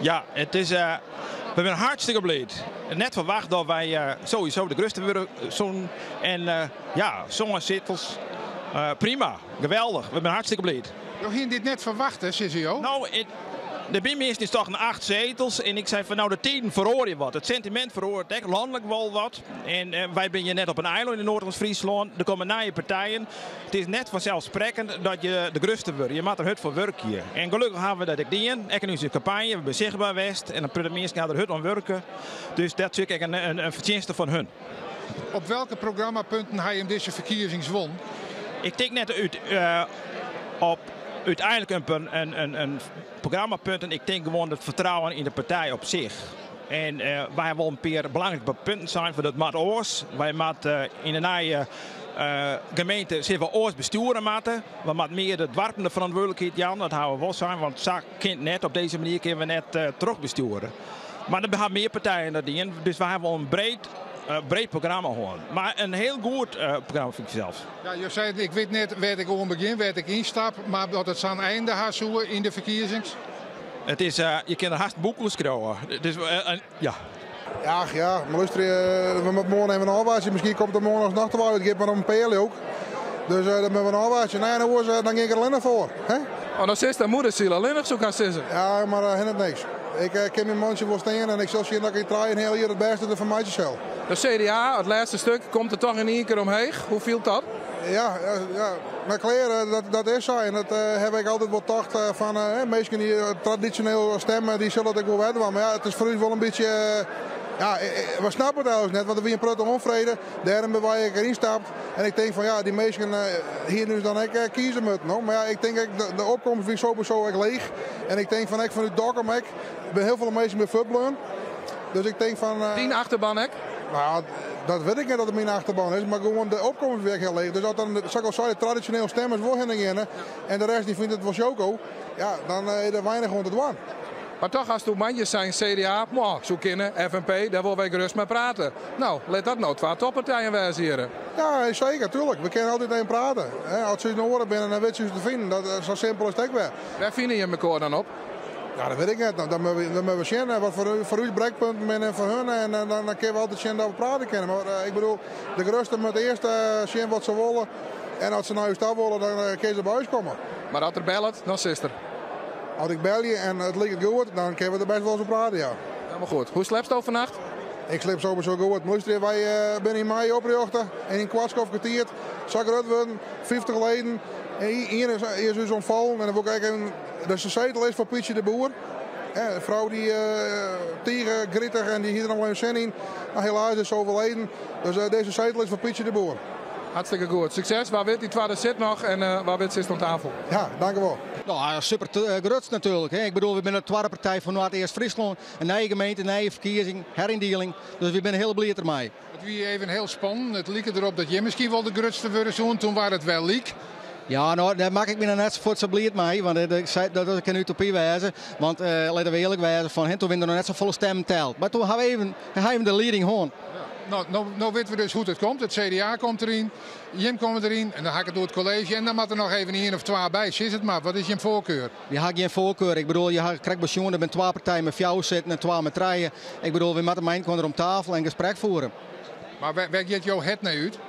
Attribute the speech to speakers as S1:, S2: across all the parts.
S1: Ja, it is, we binne hartstikke bliid. Net ferwacht dat wy sowieso de grutste wurde soenen. En ja, sân sittels, prima, geweldich. We binne hartstikke bliid.
S2: Jo hiene dit net ferwachte, sizze jo?
S1: No, der binne minsken dy't tochten acht zetels. En ik sei fan no, de tiden feroarje wat. It sentimint feroaret ek lanlik wol wat. En wy binne hjir net op in eilân yn Noardeast-Fryslân. Der komme nije partijen. It is net fanselssprekkend dat je de grutste wurde. Je moatte der hurd foar wurkje. En gelokkich hawwe we dat ek dien. Ek yn ús kampanje. We binne sichtber west. En in protte minsken hawwe der hurd oan wurke. Dus dat is ek in fertsjinste fan hun.
S2: Op welke programmapunten ha jim dizze ferkiezings wûn?
S1: Ik tink net út op úteinlik in programmapunten. Ik tink gewoan it fertrouwen yn de partij op sich. En wy hawwe wol in pear belangrike punten sein fan dat moat oars. Wy moatte yn de nije gemeente sille we oars bestjoere moatte. We moatte mear de doarpen de ferantwurdlikheid jaan. Dat hawwe we wol sein, want sa kin it net. Op dizze manier kinne we net trochbestjoere. Mar der hawwe mear partijen dat dien. Dus wy hawwe wol in breed, breed programma hân. Mar in hiel goed programma fyn ik sels.
S2: Ja, jo seiden ik wit net wêr't ik oan begjin, wêr't ik ynstap, mar dat it sa'n einde ha soe yn de ferkiezings?
S1: It is, je kinne der hast in boek oer skriuwe. Dus, ja.
S3: Ach ja, mar lúster, we moatte moarn even ôfwachtsje. Miskien komt der moarn noch te wei. It giet mar om in pear leau ik. Dus dat moatte we ôfwachtsje. Nee, en oars dan gean ik der allinnich foar. Hè?
S4: Oh, dan sitst dêr moedersiel allinnich, soe ik hast sizze.
S3: Ja, mar uh, hinderet niks. Ik uh, kin myn mantsje wol stean en ik sil sjen dat ik yn trijenheal jier it bêste derfan meitsje sil.
S4: De CDA, it lêste stik, komt der toch yn ien kear omheech. Hoe fielt dat?
S3: Ja, ja, mar klear, dat is sa. En dat ha ik altyd wol tocht fan minsken dy't tradisjoneel stimme, dy sille it ek wol wer dwaan. Mar ja, it is foar ús wol in bytsje. Ja, we snappe it eigentlik net, want der wie in protte ûnfrede. Dêrom binne wy ek deryn stapt. En ik tink fan ja, dy minsken hiene ús dan ek kieze moatten. No. Mar ja, ik tink ek, de opkomst wie sowieso ek leech. En ik tink fan ek fanút Dokkum ek, der binne hiel folle minsken by fuortbleaun. Dus ik tink fan.
S4: Dyn achterban ek?
S3: Nou, dat wit ik net oft it myn achterban is, mar gewoan de opkomst wie ek hiel leech. Dus as dan, sa't ik al sei, de tradisjonele stimmers wol hinne geane en de rest dy fynt it wol sjoko, ja, dan is der weinich oan te dwaan.
S4: Mar toch hasto moandei sein CDA, moah, soe kinne, FNP, dêr wolle wy gerust mei prate. No, lit dat no twa toppartijen wêze hjirre.
S3: Ja, seker, tuerlik. We kinne altyd even prate. As se ús nedich binne, dan witte se ús te finen. Dat, sa simpel is it ek wer.
S4: Wêr fine jim mekoar dan op?
S3: Ja, dat wit ik net. Dan moatte we sjen wat foar ús brekpunten binne en foar hun. En dan kinne we altyd sjen dat we prate kinne. Mar ik bedoel, de grutste moat earst sjen wat se wolle. En as se nei ús ta wolle, dan kinne se by ús komme.
S4: Mar as er bellet, dan sitst der.
S3: As ik belje en it liket goed, dan kinne we der bêst wol ris oer prate, ja.
S4: Helemaal goed. Hoe sliepsto fannacht?
S3: Ik sliep sowieso goed. Luister, wy binne yn maaie oprjochte en yn koart skoftke tiid sa grut wurden, 50 leden. En ien is ús ûntfallen en dan wol ik ek even, dus de setel is foar Pietsje de Boer. In frou dy tige gritich en dy hie der noch wol even sin yn. Mar helaas is se overleden. Dus dizze setel is foar Pietsje de Boer.
S4: Hartstikke goed. Sukses. Wa wit dy twadde sit noch en wa wit sitst oan tafel.
S3: Ja, dankewol.
S5: No, super grutsk natuerlik. Ik bedoel, we binne de twadde partij fan Noardeast-Fryslân. In nije gemeente, nije ferkiezing, heryndieling. Dus we binne hiel bliid dermei.
S2: It wie even hiel spannend. It like derop dat jim miskien wol de grutste wurde soene. Toen waard it wer lyk.
S5: Ja, no, dêr makke ik my noch net fuort sa bliid mei, want dat kin utopy wêze. Want litte we earlik wêze, fan hè, toen wiene der noch net safolle stemmen teld. Mar toen ha we even, ha even de lieding hân.
S2: No, no, no witte we dus hoe't it komt. It CDA komt deryn, jim komme deryn en dan ha ik it oer it kolleezje. En dan moat der noch even ien of twa by. Sis it mar, wat is jim foarkeur?
S5: We ha gjin foarkeur. Ik bedoel, je ha krekt besjoen, der binne twa partijen mei fjouwer sitten en twa mei trije. Ik bedoel, we moatte mei inoar om tafel en gesprek fiere.
S2: Mar wêr giet jo hert nei út?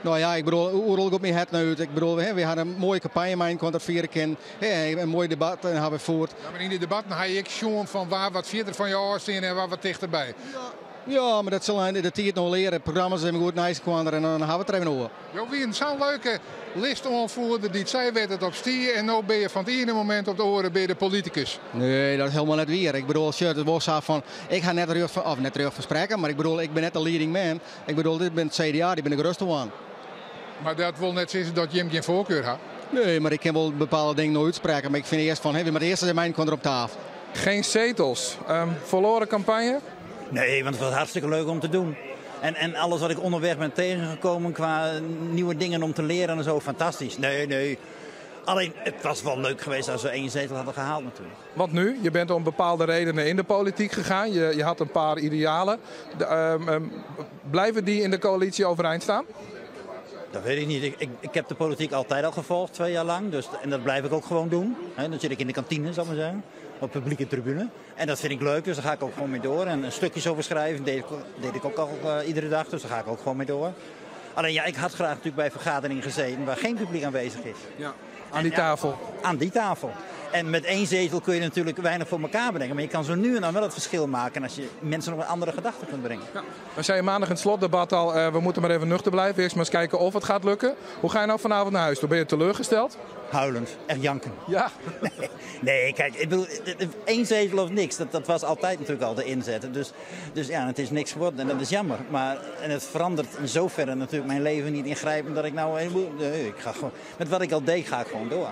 S5: No ja, ik bedoel, oeral giet myn hert nei út. Ik bedoel, we ha in moaie kampanje mei inoar fiere kinnen. In moai debat ha we fierd.
S2: Ja, mar yn dy debatten ha je ek sjoen fan wa wat fierder fan je ôfstean en wa wat tichterby.
S5: Ja, mar dat sil de tiid noch leare. Programma's even goed neist elkoar en dan ha we it der even oer.
S2: Jo wienen sa'n leuke listoanfoerder dy't sei wêr't it op stie en no binne je fan it iene momint op de oare binne de politikus.
S5: Nee, dat is hielendal net wier. Ik bedoel, sjoch, it is wol sa fan, ik ha net rjocht fan, of net rjocht fan sprekken, mar ik bedoel, ik bin net de leading man. Ik bedoel, dit bin it CDA, dy binne de grutste one.
S2: Mar dat wol net sizze dat jim gjin foarkeur ha.
S5: Nee, mar ik kin wol bepaalde dingen no útsprekke, mar ik fyn earst fan, we moatte earst ris mei elkoar om tafel.
S4: Geen zetels. Verloren campagne?
S6: Nee, want het was hartstikke leuk om te doen. En alles wat ik onderweg ben tegengekomen qua nieuwe dingen om te leren en zo, fantastisch. Nee, nee. Alleen, het was wel leuk geweest als we één zetel hadden gehaald natuurlijk.
S4: Want nu? Je bent om bepaalde redenen in de politiek gegaan. Je had een paar idealen. Blijven die in de coalitie overeind staan?
S6: Dat weet ik niet. Ik heb de politiek altijd al gevolgd, 2 jaar lang. Dus, en dat blijf ik ook gewoon doen. He, dan zit ik in de kantine, zal ik maar zeggen. Op publieke tribune. En dat vind ik leuk, dus daar ga ik ook gewoon mee door. En stukjes over schrijven deed ik ook al iedere dag, dus daar ga ik ook gewoon mee door. Alleen ja, ik had graag natuurlijk bij vergaderingen gezeten waar geen publiek aanwezig is.
S4: Ja, aan die tafel.
S6: Aan die tafel. En met één zetel kun je natuurlijk weinig voor elkaar brengen. Maar je kan zo nu en dan wel het verschil maken als je mensen op een andere gedachte kunt brengen.
S4: Ja. We zeiden maandag in het slotdebat al, we moeten maar even nuchter blijven. Eerst maar eens kijken of het gaat lukken. Hoe ga je nou vanavond naar huis? Toen ben je teleurgesteld?
S6: Huilend, echt janken.
S4: Ja.
S6: Nee, nee, kijk, ik bedoel, één zetel of niks, dat was altijd natuurlijk al de inzet. Dus ja, het is niks geworden en dat is jammer. Maar, en het verandert in zoverre natuurlijk mijn leven niet ingrijpend dat ik nou... Nee, ik ga gewoon, met wat ik al deed ga ik gewoon door.